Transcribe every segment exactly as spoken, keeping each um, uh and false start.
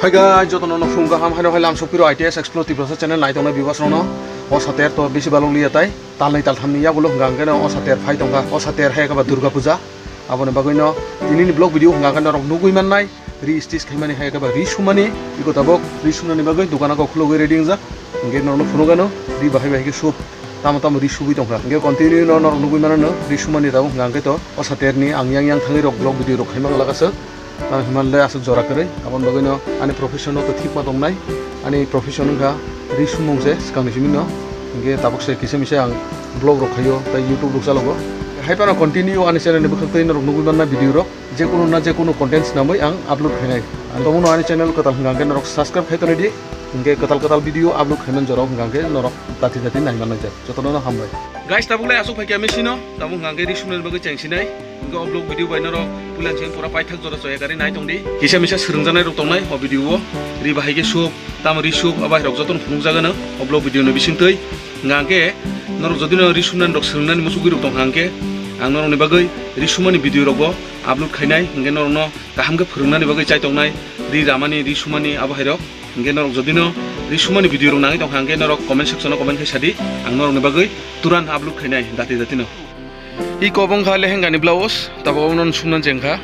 Hai guys, jotono no phung kaham, haino hai lam sokpiro I T S Explore Tiprasa channel nai tongnai viewers rokno. O sater to bisi balok liya tai, tal nai tal thamni yagulo hwnkha hwnkhe no o sater phai tongkha, o sater hai khe ba Durga Puja. Aboni bagwi no tini ni vlog video hwnkha hwnkhe norok nugwi mannai, ri stis khaimani hai khe ba ri sumani, iko tabok ri sumnani bagwi dukana kok khulogwi ready wngjak. Hwnkhe norokno phunukgano ri bahai bahai khe sup. Tamo tamo ri subui tongkha. Hingke continue no norok nugui mano no ri sumani tabuk hingka hingke to o sater ni ang yang yang thangwi rok vlog video rok khaima wngla kasa. Tamo himale aswk jora kwrwi. Aboni bagwi no ani profession no to thik ma tongnai. Ani profession wngkha ri sumung se swkang ni simi no. Hingke tabuk se kisa misa ang vlog rok khaio tei YouTube rok chalogo. Hai phano continue ani channel ni bwkhak tei norok nugui manna video rok. Jekunu na jekunu content swnamwi ang upload khainai. Ang tongmano ani channel kwtal hwnkha hwnkhe norok subscribe khai tonwi di. Hwnkhe kwtal kwtal video upload khaimani jorao hwnkha hwnkhe norok dati dati naimanlaijak. Jotono no hambai. Guys, tabuk lai aswk phaikha machine o. Tabuk hwnkha hwnkhe ri sumnani bagwi chengsinai. Hwnkhe o vlog video bai norok puila cheng pura paithak jora choya gari nai tongdi. Kisa misa swrwngjaknai rok tongnai o video o. Ri bahai khe sup, tamo ri sup, abai rok jotono phunukjagano o vlog video ni bisingtwi. Hwnkha hwnkhe norok jodi no ri sumnani rok swrwngnani muchugwi rok tongkha hwnkhe ang norokni bagwi ri sumani video rokbo upload khainai, hwnkhe norokno kaham khe phwrwngnani bagwi chai tongnai, ri ramani, ri sumani abo hai rok. Hwnkhe norok jodi no ri sumani video rok nangwi tongkha hwnkhe norok comment section o comment khai sadi, ang norokni bagwi turan upload khainai dati dati no. Iko obo wngkha lehenga ni blouse, tabuk obono sumna jengkha.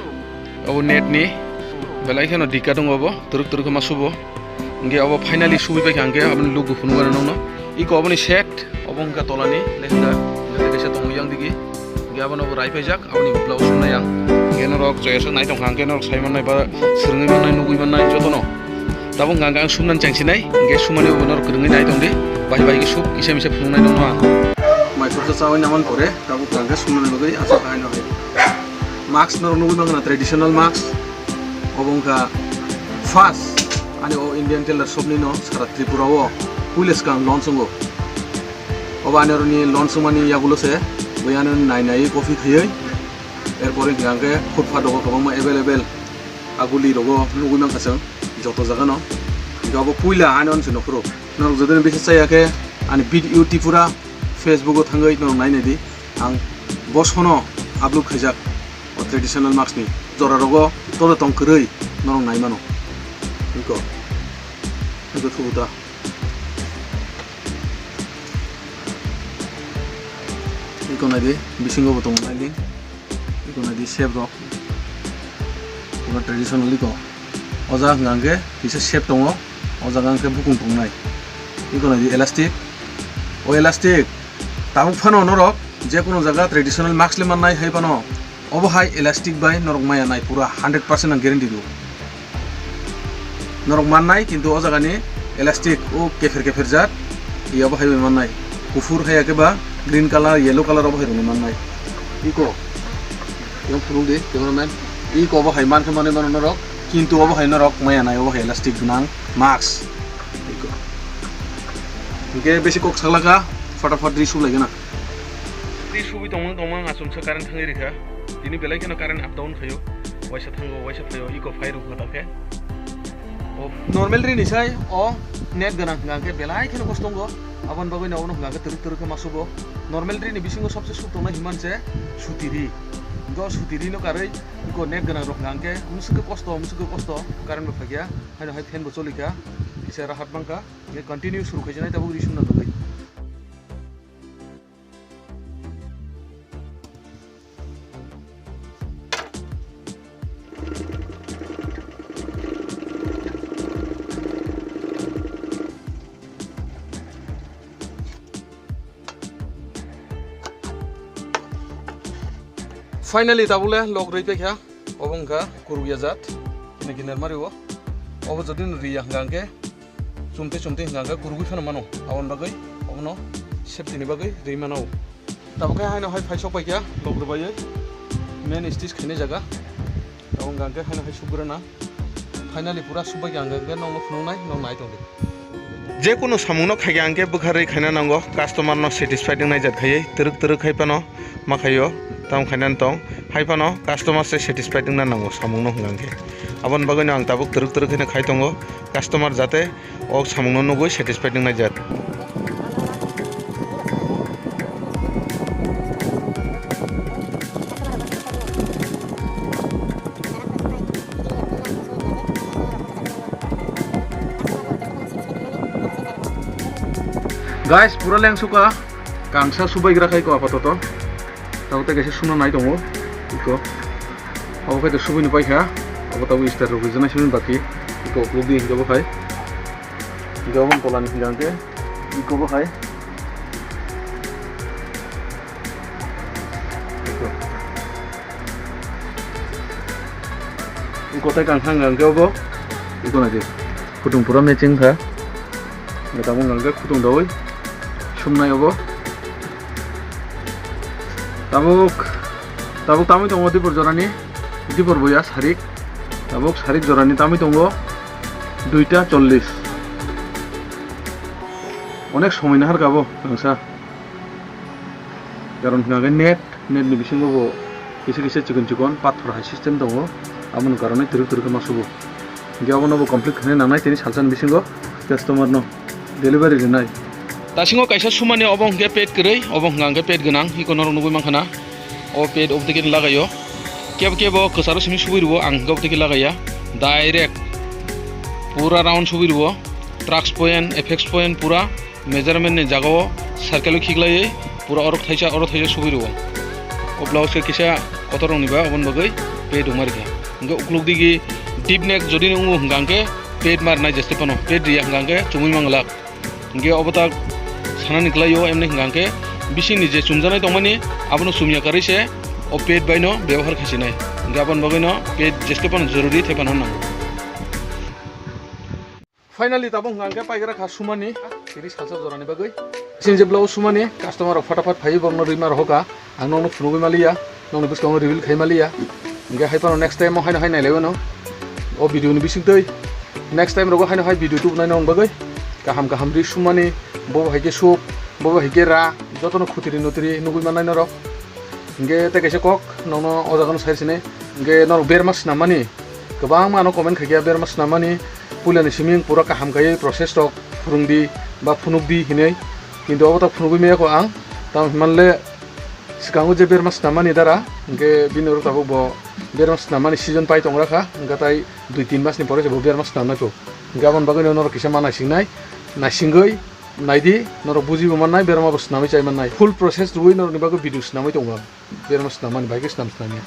Obo net ni, belai kheno dikka tongo obo, twrwk twrwk khe ma subo. Hwnkhe obo finally subui paikha hwnkhe aboni look bo phunukgana nokno. Iko oboni set, obo wngkha tolani lehenga, hwnkhe kaisa tongo yang digi. Hwnkhe abono bo rai paijak, aboni blouse sumnai ang. Hwnkhe norok joyaswk nai tongkha, hwnkhe norok sai mannai ba swrwngwi mannai, nugui mannai jotono. Tabuk hwnkha hwnkhe ang sumnani chengsinai, hwnkhe sumani obo norok kwrwngwi nai tongdi. Bahai bahai khe suk, kisa misa phunuknai nokno ang. Mai khorsa chawi naman pore, tabuk hwnkha hwnkhe sumnani bagwi aswk haino hai. Mask norok nugui mankha na, traditional mask. Obo wngkha first ani o Indian tailor shop ni no sara Tripura o puila swkang launch wngo. Obo ani oroni launch wngmani yagulo se bui ani nai nai copy khaiwi, erpore hwnkha hwnkhe footpath rogo kwbangma available aguli rogo nugui mankha chwng joto jaga no. Hwnkhe obo puila ani oroni se nokhoro. Norok jodi no bisa chaya khe ani video Tripura Facebook o thangwi norok nai nai di. Ang bosono upload khaijak o traditional mask ni jora rogo tole tong kwrwi norok nai mano. Iko, iko thubu ta. Iko nai di, bisingo bo tongo nai di. Iko nai di shape rok. Pura traditional iko. O jaga hwnkha hwnkhe kisa shape tongo. O jaga hwnkhe bukung tongnai. Iko nai di elastic. O elastic. Tabuk phano norok jekunu jaga traditional mask le mannai hai phano. Obo hai elastic bai norok maya nai pura hundred percent ang guarantee rw. Norok mannai, kintu o jaga ni elastic o kepher kepher jat, i obo hai bai mannai. Kuphur hai khe ba green color, yellow color obo hai rwni mannai. Iko, yang phunuk di, cameraman. Iko obo hai man khe manwi mano norok, kintu obo hai norok maya nai, obo hai elastic gwnang mask. Iko. Hwnkhe besi kok saklaka, fatafat ri sulaigana. Ri subui tongmang tongmang achomsa current thangwi rikha. Tini belai kheno current up down khaio. Waisa thango, waisa phaio, iko phai rwkha ta khe. O normal ri ni sai o net gwnang hwnkha khe belai kheno kosto wngo. Aboni bagwi no abono hwnkha khe twrwk twrwk khe ma sugo. Normal ri ni bisingo sobse suk tongnai hinmani se suti ri. Hwnkhe o suti ri no karwi iko net gwnang rok hwnkha khe mwswk khe kosto, mwswk khe kosto current bo phaikha. Haino hai fan bo cholikha. Kisa rahat mankha. Hwnkhe continue suru khaijak nai tabuk ri sumna bagwi. Finally, tabuk le log rwi paikha. Obo wngkha kurukya jat. Kini kini nari o. Obo jodi no riya hwnkha hwnkhe chumtwi chumtwi hwnkha hwnkhe kurugwi phano mano. Aboni bagwi obono safety ni bagwi rwi mano. Tabuk khe haino hai phai sok paikha log rwbaiwi main stitch khainai jaga. Tabuk hwnkha hwnkhe haino hai sukgrana. Finally pura sukbaikha hwnkha hwnkhe nokno phunuknai, nok nai tongdi. Jekunu samungno khaikha hwnkhe bwkharwi khaina nango, customer no satisfied wngnai jat khaiwi twrwk twrwk khai phano ma khaio, tamo khainani tong. Hai phano customer se satisfied wngna nango samungno hwnkha hwnkhe. Aboni bagwino ang tabuk twrwk twrwk khaino khai tongo, customer jate o samungno nugwi satisfied wngnai jat. Guys, pura lengsuka, kangsa subaigra khai ko apatoto. Tabo tei kaisa sumna nai tongo, iko. Abo khai to subaini paikha, abo tabo star rok rijana simi baki, iko ukluk di hingke bo khai. Hingke abo tolani hingke hingke, iko bo khai. Iko. Iko tei kangsa hingke hingke abo, iko nai di. Khutung pura matching kha. Tabuk hingke khutung dawi sumnai obo. Tabuk, tabuk tamwi tongo dipor jorani, dipor boya sarik. Tabuk sarik jorani tamwi tongo duita chollis. Onek somoi naharkha bo kangsa. Karon hingke net, net ni bisingo bo kisa kisa chikon chikon pathor hai system tongo. Aboni karone twrwk twrwk khe ma subo. Hingke abono bo complete khainai nangnai tini salsani bisingo customer no delivery rinai. Tasingo kaisa sumani obo hingke pet kwrwi, obo hingka hingke pet gwnang, iko norok nugui mankha na. O pet obo tei khe lagaio. Kebo kebo kwcharo simi subui rwo, ang hingke obo tei khe lagaiya. Direct pura round subui rwo. Trucks point, apex point pura measurement ni jagao circle o khiklaiwi pura orok thaisa, orok thaisa subui rwo. O blouse khe kisa kotor rokni ba oboni bagwi pet wngma rikha. Hingke ukluk digi deep neck jodi nw wngo hingka hingke pet mar nai jeste phano, pet riya hingka hingke chumui manglak. Hingke obo tak sanani kwlaio emni hingka hingke bisingni je chumjanai tongmani abono chumya karwi se o pet baino bebohar khasinai. Hingke aboni bagwino pet jeste phano jorori thepano nango. Finally, tabuk hwnka hwnkhe paigra kha sumani, tini salsa jorani bagwi. Chini je blouse sumani, customer rok fatafat phaiwi borokno rwima rohorkha. Ang nokno phunugwi maliya, nokni bwskango reveal khai maliya. Hwnkhe hai phano next time o haino hai nailaiwano. O video ni bisingtwi next time rogo haino hai video tubunai nokni bagwi. Kaham kaham ri sumani, bobo hai khe suk, bobo hai khe ra, jotono khutiri nutiri nugwi mannai norok. Hwnkhe tei kaisa kok nokno o jagano sai sinai. Hwnkhe norok berma swnammani. Kwbangma ano comment khaikha berma swnammani, puilani simi pura kaham khaiwi process rok phwrwngdi ba phunukdi hinwi, kintu obo tak phunugwi maya kho ang. Tamo hinmanle swkango je berma swnammani dara, hwnkhe bini oro tabuk bo berma swnammani season pai tongra kha, hwnkhe tai dui tin masni pore se bo berma swnammai kho. Hwnkhe aboni bagwino norok kisa ma naisingnai, naisingwi naidi, norok bujibo mannai, berma bo swnamwi chai mannai. Full process rwui norokni bagwi video swnamwi tongo ang. Berma swnammani bai khe swnam swnamya.